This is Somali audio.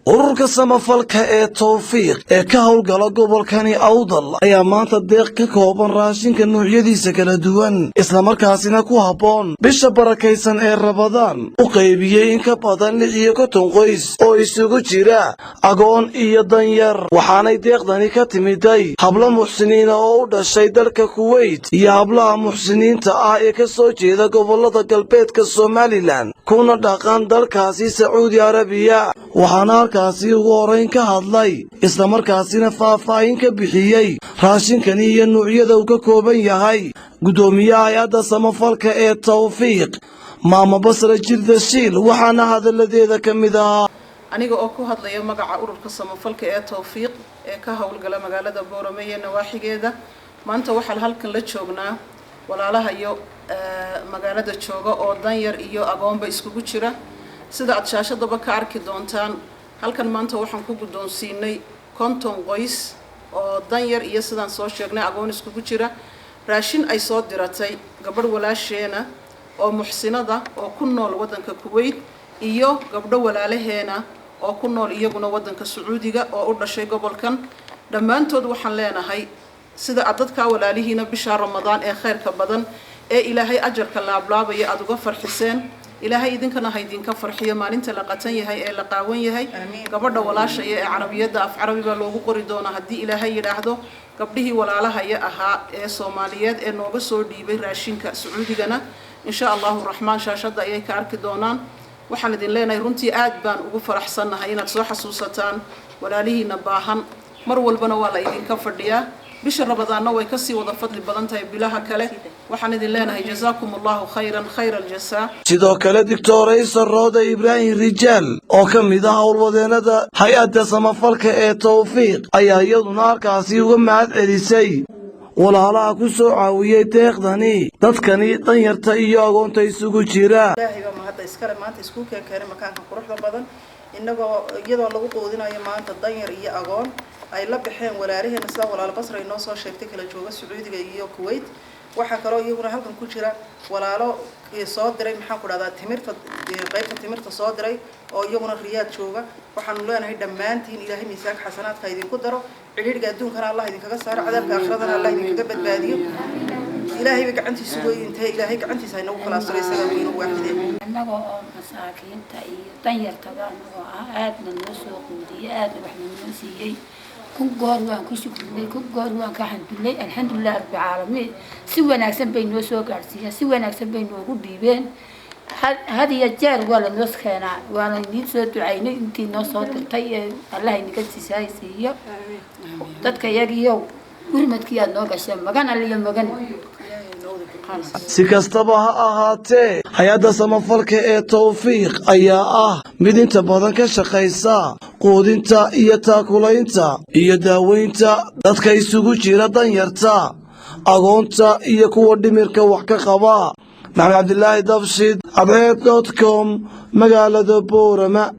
Ururka samafalka ee Towfiiq ee ka howlgala gobolkani Awdal ayaa maanta deeq ka kooban raashinka noocyadiisa kala duwan, islamarkaasina ku habboon bisha barakaysan ee Ramadaan, u qaybiyey in ka badan 56 qoys oo isugu jira agoon iyo danyar. Waxaanay deeqdani ka timiday hablo muxsiniina oo u dhashay dalka Kuweyt iyo hablaha muxsiniinta ah ee ka soo jeeda gobolada galbeedka Somaliland, kuna dhaqan dalkaasi Sacuudi Arabiya. Waxaana halkaasi ugu horayn ka hadlay, islamarkaasina faahfaahin ka bixiyey raashinkani iyo nuucyada uu ka kooban yahay, guddoomiyaha hay-adda samafalka ee Tawfiiq, Maama Basra Jirdashiil. Waxaana hadalladeeda ka mid ahaa: Aniga oo ku hadlaya magaca ururka samafalka ee Towfiiq ee ka howlgala magaalada Boorame iyo nawaaxigeeda, maanta waxaan halkan la joognaa walaalaha iyo magaalada jooga oo danyar iyo agoonba iskugu jira. Sida aad shaashadaba ka arki doontaan, halkan maanta waxaan ku guddoonsiinay 50 qoys oo danyar iyo, sidaan soo sheegnay, agoon iskugu jira, raashin ay soo diratay gabadh walaasheena oo muxsinada oo ku nool waddanka Kuwait iyo gabdho walaalaheena oo ku nool iyaguna waddanka Sacuudiga oo u dhashay gobolkan. Dhammaantood waxaan leenahay, sida aad dadkaa walaalihiina bisha Ramadaan ee khayrka badan ee Ilaahay ajarka laablaabaya aada uga farxiseen, Ilaahay idinkana ha idinka farxiyo maalinta la qatan yahay ee la qaawan yahay. Gabadha walaashaya ee Carabiyadda, af Carabi baa loogu qori doonaa haddii Ilaahay yidhaahdo. Gabdhihii walaalahaya ahaa ee Soomaaliyeed ee nooga soo dhiibay raashinka Sacuudigana, insha Allahu Raxmaan, shaashadda ayay ka arki doonaan. Waxaan idin leenahay, runtii aad baan ugu faraxsannahay inaad soo xasuusataan walaalihiina baahan. Mar walbana waa la idinka fadhiyaa, bisha Ramadaanna way kasii wada fadli badan tahay bilaha kale. Waxaan idin leenahay, jazaakum Allahu khayran khayra aljasaa. Sidoo kale, Doctoraysa Rooda Ibraahim Rijaal oo ka mid ah howlwadeenada hay-adda samafalka ee Towfiiq ayaa iyaduna halkaasi uga mahad celisay walaalaha ku soo caawiyey deeqdani dadkani danyarta iyo agoonta isugu jira. Ilaahay baa mahadda iskale maanta isku keenkeenay makaanka quruxda badan, inagoo iyadoo lagu quudinayo maanta danyar iyo agoon ay la baxeen walaalaheena, sida walaalo Basra inoo soo sheegtay, kala jooga Sacuudiga iyo Kuwait. Waxaa kaloo iyaguna halkan ku jira walaalo soo diray, maxaan ku dhahdaa, timirta, qaybta timirta soo diray oo iyaguna Riyaad jooga. Waxaanu leenahay dhammaantiin, Ilaahay miisaanka xasanaadka idinku daro, cidhiidhga adduunkana Allah idinkaga saaro, cadaabka aakhiradana Allah idinkaga badbaadiyo. Ilaahay bay gacantiisu weyntahay, Ilaahay gacantiisa ha inagu kala asturo, isagaa weyno waaxidee. Annaga oo masaakiinta iyo danyartaba annagoo ah, aadna noo soo quudiyey, aadna waxna noo siiyey, kun goor waan ku shukrinay, kun goor waan ka xamdulnay. Alxamdulilah rabbi caalamiin. Si wanaagsan bay noo soo gaadhsiiyeen, si wanaagsan bay noogu dhiibeen. Had iyo jeer waa la noo keenaa, waana idiin soo ducaynay intii noo soo dirtay ee Allah inaga sisaay siiyo. Dadka iyagiiyow, gurmadkii aad noo gasheen, magan alliyo magan. Si kastaba ha ahaatee, hay-adda samafalka ee Towfiiq ayaa ah mid inta badan ka shaqaysa quudinta iyo taakulaynta iyo daaweynta dadka isugu jira danyarta, agoonta iyo kuwa dhimirka wax ka qaba. Maxamed Cabdilaahi Dabshid, Cadceed.com, magaalada Boorama.